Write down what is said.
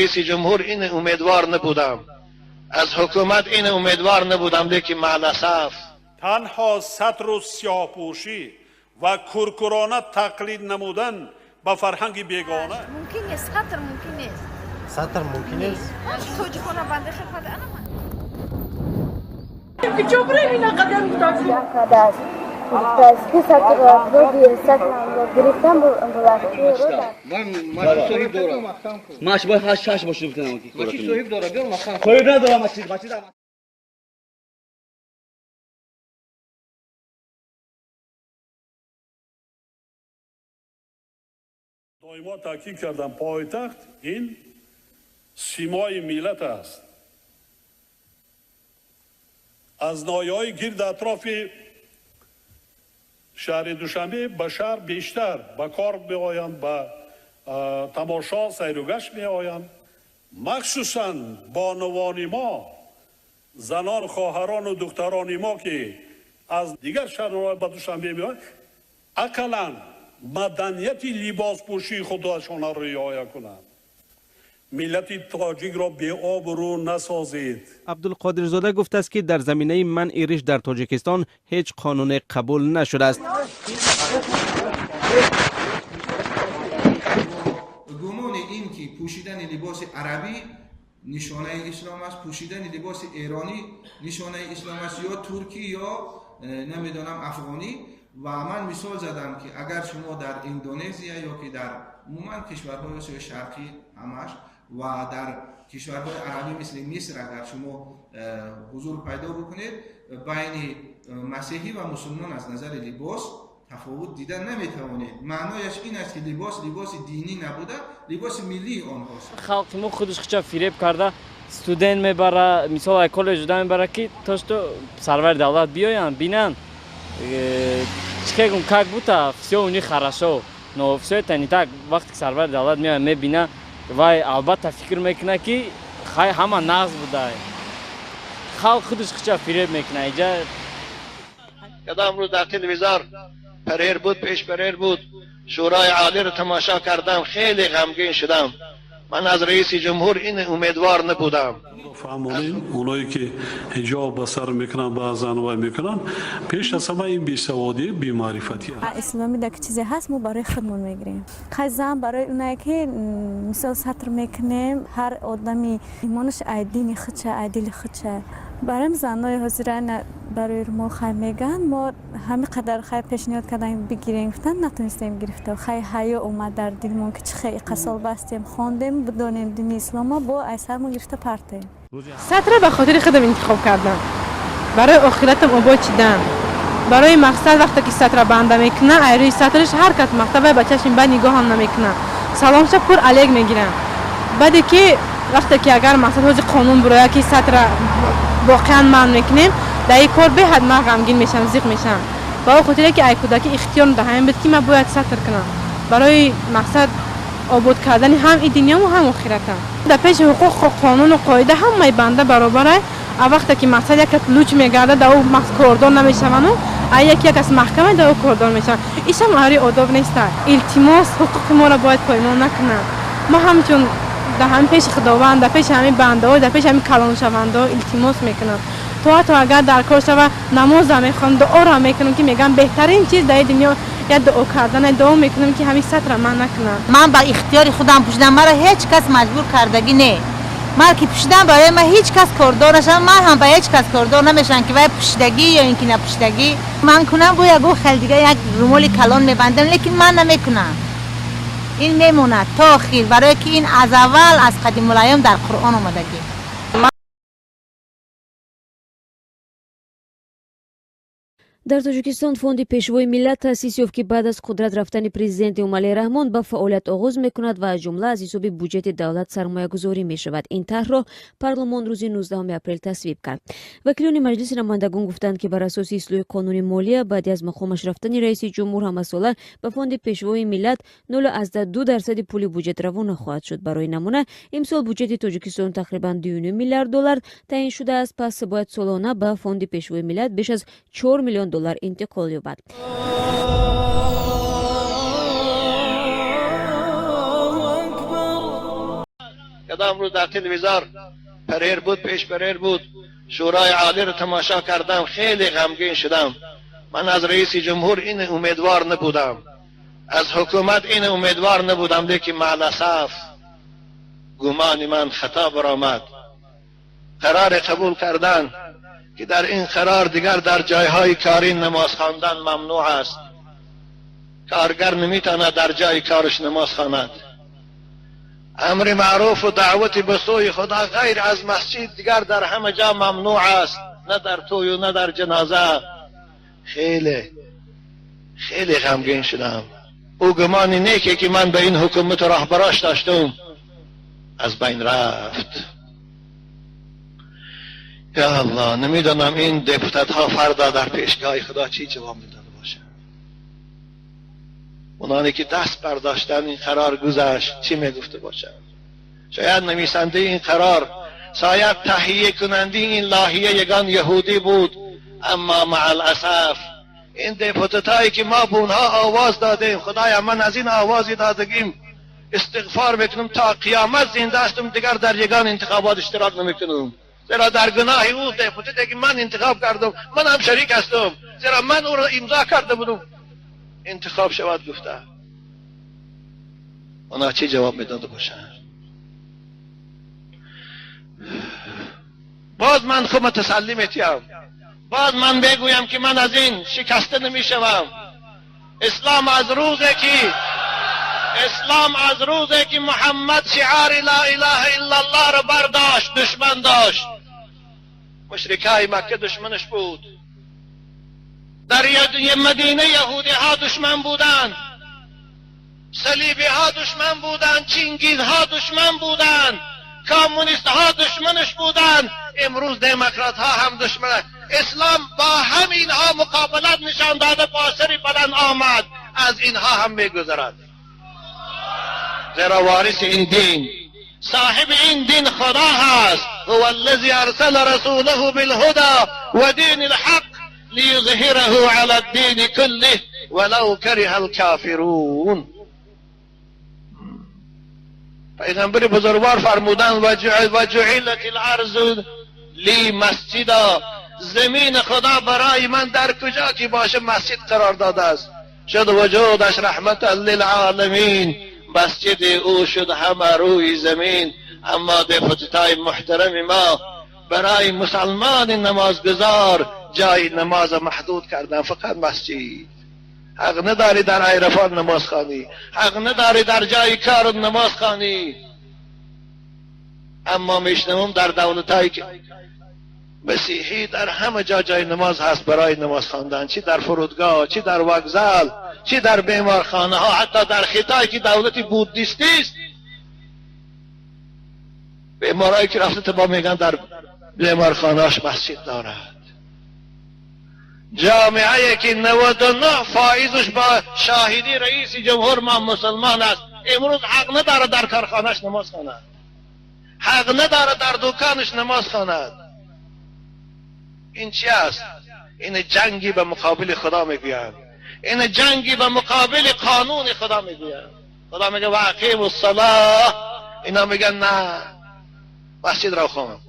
رئیس جمهور این امیدوار نبودم، از حکومت این امیدوار نبودم، لیکن مع الاسف танҳо сатру сиёҳпӯшӣ ва куркурона тақлид намудан ба фарҳанги бегона. Мумкин нест, сатр мумкин нест. Сатр мумкин нест. Тоҷикона банда хидмат ана. Гуфтааст, ки сатрро гир, сатрро гирифтам. Ман мачи соҳиб дорам. Маш бояд ҳашт шаш бошад битанам. Мачи соҳиб дора, биёр маҳкам. Соҳиб надорам мачи, мачи. Доимо таъкид кардам, пойтахт ин симои миллат аст. Аз ноҳияҳои гирди атрофи шаҳри Душанбе ба шаҳр бештар ба кор меоянд, ба тамошо, сайругашт меоянд. Махсусан бонувони мо, занон, хоҳарону духтарони мо, ки аз дигар шаҳрҳо ба Душанбе меоянд, ақаллан маданияти либоспӯшии худашонро риоя кунанд. Миллати тоҷикро беобрӯ насозед. Абдулқодирзода гуфтааст, ки дар заминаи манъи риш дар Тоҷикистон ҳеҷ қонуне қабул нашудааст. Гумони ин ки пӯшидани либоси арабӣ нишонаи ислом аст, пӯшидани либоси эронӣ нишонаи ислом аст, ё туркӣ, ё намедонам афғонӣ. Ва ман мисол задам, ки агар шумо дар Индонезия ё ки дар умуман кишварҳои Осиёи Шарқӣ ҳамаш ва дар кишварҳои арабӣ мисли Миср агар шумо ҳузур пайдо бикунед, байни масеҳӣ ва мусулмон аз назари либос тафовут дида наметавонед. Маънояш ин аст, ки либос либоси динӣ набуда, либоси миллии онҳост. Халқи мо худаш хича фиреб карда, студент мебара, мисол, ай коллеҷ уда мебара, ки то что сарвари давлат биёянд, бинанд, чихегум, как будто всё у них хорошо, но всё это не так. Вақте ки сарвари давлат меояд, мебина, вай албатта фикр мекунад, ки хай ҳама нағз будай. Халқ худаш хича фиреб мекунад иҷа. کدام روز در تلویزیون پریر بود، پیش پریر بود، شورای عالی رو تماشا کردم، خیلی غمگین شدم. من از رئیس جمهور این امیدوار نبودم. Фаҳмонем, оное ки ҳиҷоб ба сар мекунанд, баъзан вай мекунанд, пеш аз ҳама ин бесаводӣ, бемаърифатӣ. Исломӣ дар чизе ҳаст, мо барои худмон мегирем. Хай, зан барои онае ки мисол сатр мекунем, ҳар одами имонаш ай дини худша, ай дили худша. Барои занои ҳозира барои румол хай мегӯянд, мо ҳамин қадар хай пешниҳод кардан, бигирем гуфтан, натонистем гирифта. Хай, ҳаё омад дар дилмон, ки чӣ хел иқа бастем, хондем, бидонем дини ислома, бо ай сармон гирифта партоем. Сатра ба хотири худам интихоб кардам, барои охиратам обод чидан. Барои мақсад, вақте ки сатра банда мекунад, ай рӯи сатраш ҳар кас мактаб ба чашми бад нигоҳам намекунад, саломша пур алек мегирам. Баъде ки вақте ки агар мақсад ҳози қонун бурояд, ки сатра воқеан манъ мекунем, дар ин кор беҳад ман ғамгин мешавам, зиқ мешавам, ба он хотире ки ай кӯдакӣ ихтиёр даҳам буд, ки ман бояд сатр кунам барои мақсад обод кардани ҳам и дунёму ҳам охиратам. Дар пеши ҳуқуқ, қонуну қоида ҳамаи банда баробарай. А вақте ки мақсад як кас луч мегардад, дар ӯ кордор намешавану, а як як кас маҳкама, дар ӯ кордор мешаванд, ишам ари одоб неста. Илтимос, ҳуқуқи моро бояд поймол накунанд. Мо ҳамчун дар ҳамин пеши Худованд, дар пеши ҳамин бандаҳо, дар пеши ҳамин калоншавандаҳо илтимос мекунам, то ҳатто агар дар кор шава, намозам мехонам, дуоро мекунам, ки мегӯям беҳтарин чиз дар дунё як дуо кардан, дуо мекунам, ки ҳамин сатра ман накунам. Ман ба ихтиёри худам пӯшидам, маро ҳеҷ кас маҷбур кардагӣ не. Ман ки пӯшидам, барои ман ҳеҷ кас кордор нашавам, ман ҳам ба ҳеҷ кас кордор намешавам, ки вай пӯшидагӣ ё ин ки напӯшидагӣ. Ман кунам, бо ягон хел дига як румоли калон мебандам, лекин ман намекунам. Ин мемонад то охир, барое ки ин аз аввал, аз қадимулайём дар Қуръон омадагӣ. Дар Тоҷикистон фонди Пешвои миллат таъсис ёфт, ки баъд аз қудрат рафтани президент Эмомалӣ Раҳмон ба фаъолият оғоз мекунад ва аз ҷумла аз ҳисоби буҷети давлат сармоягузорӣ мешавад. Ин тарҳро парлумон рӯзи 19 апрел тасвиб кард. Вакилони Маҷлиси намояндагон гуфтанд, ки бар асоси ислоҳи қонуни молия баъди аз мақомаш рафтани раиси ҷумҳур ҳамасола ба фонди Пешвои миллат 0,2 дарсади пули буҷет равона хоҳад шуд. Барои намуна, имсол буҷети Тоҷикистон тақрибан 2 миллиард доллар таъин шудааст, пас бояд солона ба фонди Пешвои миллат беш аз 4 миллион доллар интиқол ёбад. کدام روز در تلویزیون پریر بود، پیش پریر بود، شورای عالی رو تماشا کردم، خیلی غمگین شدم. من از رئیس جمهور این امیدوار نبودم، از حکومت این امیدوار نبودم، لیکن مع الاسف گمان من خطا برآمد. قرار قبول کردن که در این قرار دیگر در جایهای کاری نماز خواندن ممنوع است. کارگر نمیتواند در جای کارش نماز خواند. امر معروف و دعوت به سوی خدا غیر از مسجد دیگر در همه جا ممنوع است، نه در توی و نه در جنازه. خیلی خیلی غمگین شدم. او گمان نیکی که من به این حکومت راهبراش داشتم از بین رفت. یا الله، نمیدانم این دپوتت ها فردا در پیشگاه خدا چی جواب میداده باشه. اونانی که دست برداشتن این قرار گذشت چی میگفته باشن؟ شاید نویسنده این قرار، شاید تهیه کننده این لاحیه یگان یهودی بود، اما مع الاسف این دپوتت هایی که ما به اونها آواز دادیم، خدایا من از این آوازی دادگیم استغفار میکنم تا قیامت زنده هستم، دیگر در یگان انتخابات اشتراک نمیکنم، زیرا در گناه او دپوتت که من انتخاب کردم من هم شریک هستم، زیرا من او را امضا کرده بودم انتخاب شود گفته. اونا چی جواب میداده باشن؟ باز من خود تسلی میتیم، باز من بگویم که من از این شکسته نمیشوم. اسلام از روزی که محمد شعار لا اله الا الله را برداشت دشمن داشت. مشرکای مکه دشمنش بود، در مدینه یهودی ها دشمن بودند، صلیبی ها دشمن بودند، چینگیز ها دشمن بودند، کمونیست ها دشمنش بودند، امروز دموکرات ها هم دشمن. اسلام با همینها مقابلت نشان داده، با سری بلند آمد، از اینها هم میگذرد، زیرا وارث این دین، صاحب این دین خدا هست. هو الذی ارسل رسوله بالهدى ودین الحق لیظهره علی الدین كله ولو کره الکافرون. پیغمبر بزرگوار فرمودند و جعلت الارض لی مسجدا، زمین خدا برای من در کجا که باشه مسجد قرار داده است. شد وجودش رحمت للعالمین، مسجد او شد همه روی زمین. اما دپوتتای محترم ما برای مسلمان نمازگزار جای نماز محدود کردن، فقط مسجد. حق نداری در عرفان نماز خوانی، حق نداری در جای کار نماز خوانی. اما میشنوم در دولتایی که مسیحی در همه جا جای نماز هست برای نماز خواندن، چی در فرودگاه، چی در وگزل، چی در بیمارخانه ها، حتی در خطایی که دولت بودیستی است، بیمارایی که رفته با میگن در بیمارخانهاش مسجد دارد. جامعه که 99 فایزش با شاهدی رئیس جمهور ما مسلمان است، امروز حق نداره در کارخانهش نماز خواند، حق نداره در دکانش نماز خواند. این چی است؟ این جنگی به مقابل خدا میگویند، این جنگی به مقابل قانون خدا میگویند. خدا میگه و اقیموا الصلاه، اینا میگن نه مسجد را خواهم.